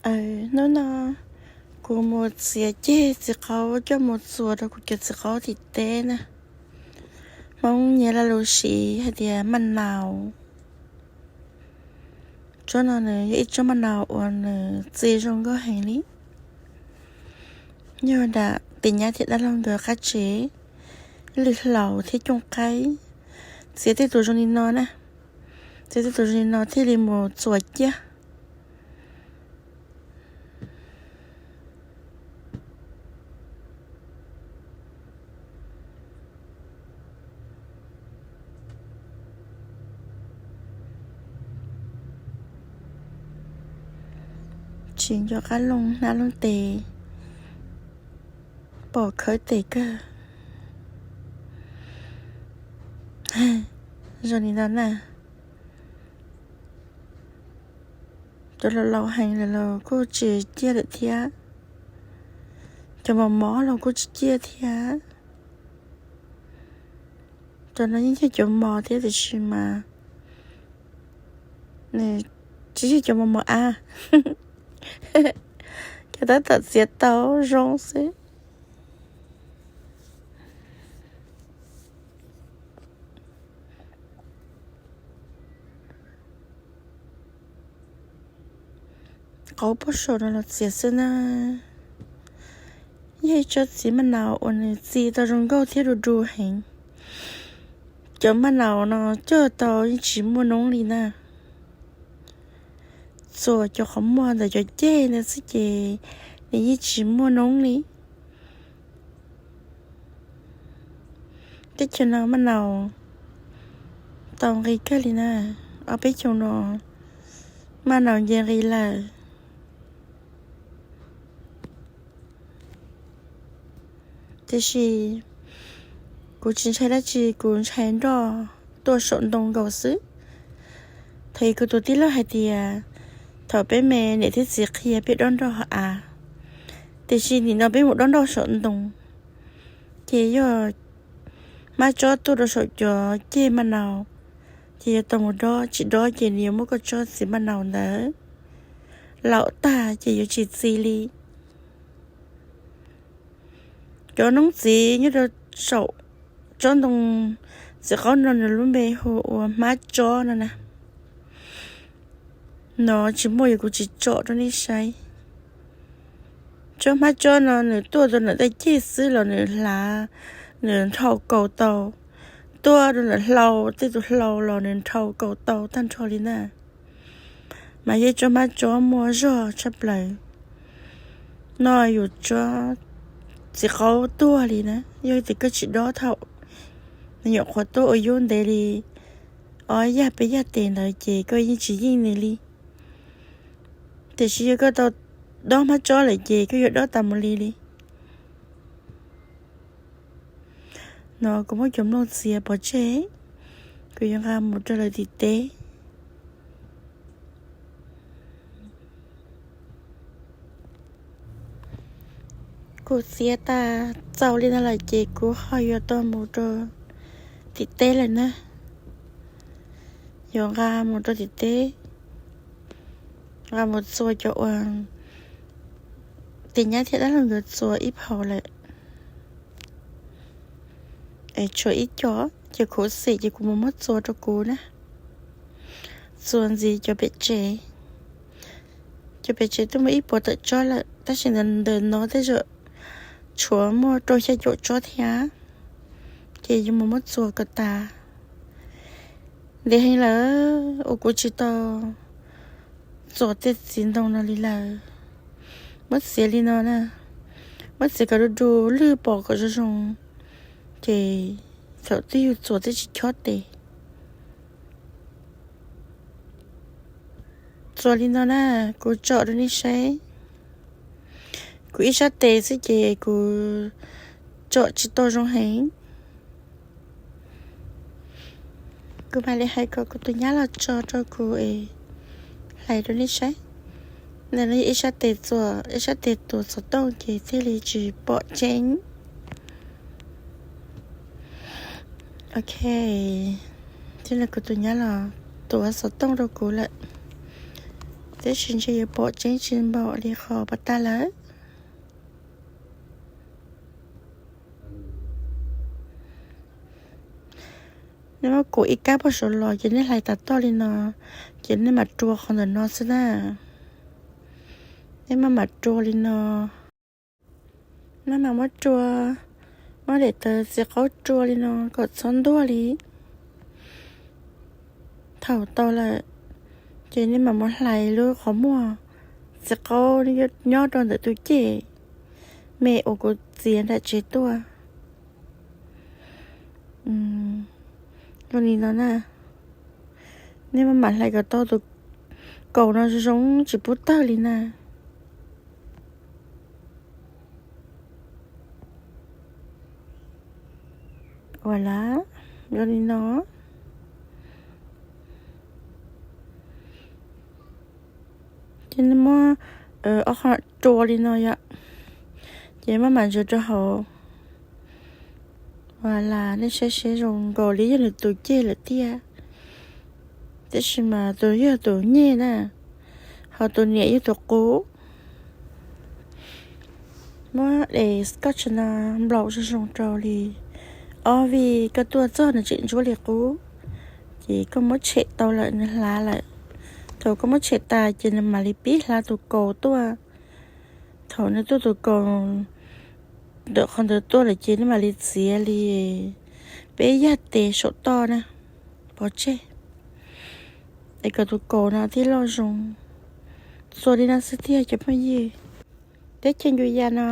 Hnub no kuv mus txiav ceg txiv qaub coj mus txuas rau kuv cov txiv qaub tim teb na. Hmoob nyias laj lus siv hais tias maj naus. Tsob no nws yog ib tsob maj naus uas nws txi zoo nkauj heev li. Yog nram tej nyab thiab dab laug nkawd qab tsev, lwj hlaus thiab cooj qaib, txiav tej tus zoo li no na, txiav tej tus zoo li no thiaj li mus txuas ciaj. Tsis nco qab looj hnab looj tes, pom khawb tes kawg. Zoo li no na, cov laus laus heev lawm los kuj tsis ciaj lawm thiab, cov mos mos los kuj tsis ciaj thiab. Cov no yeej yog cov mos thiab tiam sis mas nws tsis yog cov mos mos av, cov tab tom txiav tau zoo xwb. Qaub puag saum no los txiav xwb na. Yog ib tsob txiv maj naus uas nws txi tau zoo nkauj thiab du du heev. Cov maj naus no cog tau yeej tsis muaj noob li na. Txuas cov qhov muag ntawm cov ceg ntawd xwb ces nws yeej tsis muaj noob li. Teb chaws no maj naus tau nqi kawg li na. Ob peb xyoos no maj naus nce nqi lawm. Tiam sis kuv tsis ntshai dab tsi, kuv ntshai nroj tuaj saum ntoo nkaus xwb. Thaum ub kuv tus tij laug hais tias thaum peb me niam thiab txiv qhia peb dob nroj hauv av, tiam sis nim no peb mus dob nroj saum ntoo. Ces yog hmab tsob tuaj rau saum cov ceg maj naus, ces yuav tau mus dob, tsis dob ces nws yuav muab koj tsob txiv maj naus ntawd laum tag ces yuav tsis txi li. Cov noob txiv nyob rau saum tsob ntoo txiv qaub no nws lub npe hu ua hmab tsob no na. No tsis muaj yog kuv tsis tsom rau nej saib. Tsob hmab tsob no nws tuaj rau ntawm tej ceg xwb los nws hlav, nws nrhau kaus tau. Tuaj rau ntawm hlau, tej tus hlau los nws nrhau kaus tau tag nrho li na. Mas yog ib tsob hmab tsob muaj zog tshaj plaws. No yus tsob txiv qaub tuag li na, yog tias koj tsis dob thaum nws nyuam qhuav tuaj ua yub ntev li ob yaj peb yaj tes ntawd ces koj yeej tsis yeej nws li. Tiam sis yog koj tau dob hmab tsob lawm ces koj yuav dob tas mus li li. No kuv muab cov nplooj txiav pov tseg, kuv yuav nqa mus rau lawv tim teb. Kuv txiav tas txaus li no lawm ces kuv ho yuav tau mus rau tim teb lawm na. Yuav nqa mus rau tim teb, nqa mus txua cov uas tis nyab thiab dab laug nkawd txua ib phau lawm. Es tshuav ib co, ces khuv xim ces kuv mus muab txua rau kuv na. Txua ntxiv cov pem tsev, cov pem tsev twb muaj ib puas tawm tsob lawm tab sis ntawm no tej zaum tshuav muaj rau xya caum tsob thiab, ces yuav mus muab txua kom tas. Ntev heev lawm uas kuv tsis tau txua tej txiv ntoo no li lawm. Muab txiav li no na, muab txiav kom du du lwj pom kom zoo zoo, ces thaum twg yus txua twb tsis chob tes. Txua li no na, kuv tsom rau nej saib. Kuv ib sab tes xwb ces kuv tsom tsis tau zoo heev. Kuv mam li hais kom kuv tus nyab los tso rau kuv es hlais rau nej saib. Ntawm no yog ib sab tes txua, ib sab tes tuav xov tooj ces thiaj li tsis pom tseeb. Ok, thiab no kuv tus nyab los tuav xov tooj rau kuv lawm. Tab sis ntshe yuav pom tseeb tsis npaum li qhov pov tag lawm. Nej muab kuv ib kab puag saud los ces nej hlais tas toj li no, ces nej mam rua qhov ntawm no xwb na. Nej maj mam rua li no. Nej mam muab rua, muab daim tawv txiv qaub rua li no kom txhob ntuag li. Thaum tau lawm, ces nej mam muab hlais lub qhov muag txiv qaub nyob rau ntawm tus ceg me uas kuv txiav nram tsev tuaj. Zoo li no na. Nej maj mam hlais kom tau tus kaus no zoo zoo tsis pub tawg li na. Ua lawm, zoo li no. Ces nej muab ob qho rua li no yom, ces maj mam ntsuas rau hauv. Ua las, nej saib seb zoo nkaus li yog nws tus ceg lawm tiag. Tab sis mas tus yog tus nyeg na, ho tus niam yog tus qub. Muab daim scotch no nplaum zoo zoo rau li ob vij, koj tuaj txog nws tseem ntsuab li qub, ces koj muab tshem tau lawm nws hlav lawm. Thaum koj muab tshem tas ces nws mam li pib hlav tus kaus tuaj. Thaum nws tuaj tus kaus ntawm qhov ntawd tuaj lawm ces nej mam li txiav li peb yaj tes saum toj na, pov tseg, es kom tus kaus no thiaj loj zoo. Txuas li no xwb tiag cov phooj ywg. Teb chaws Ncuv Yas no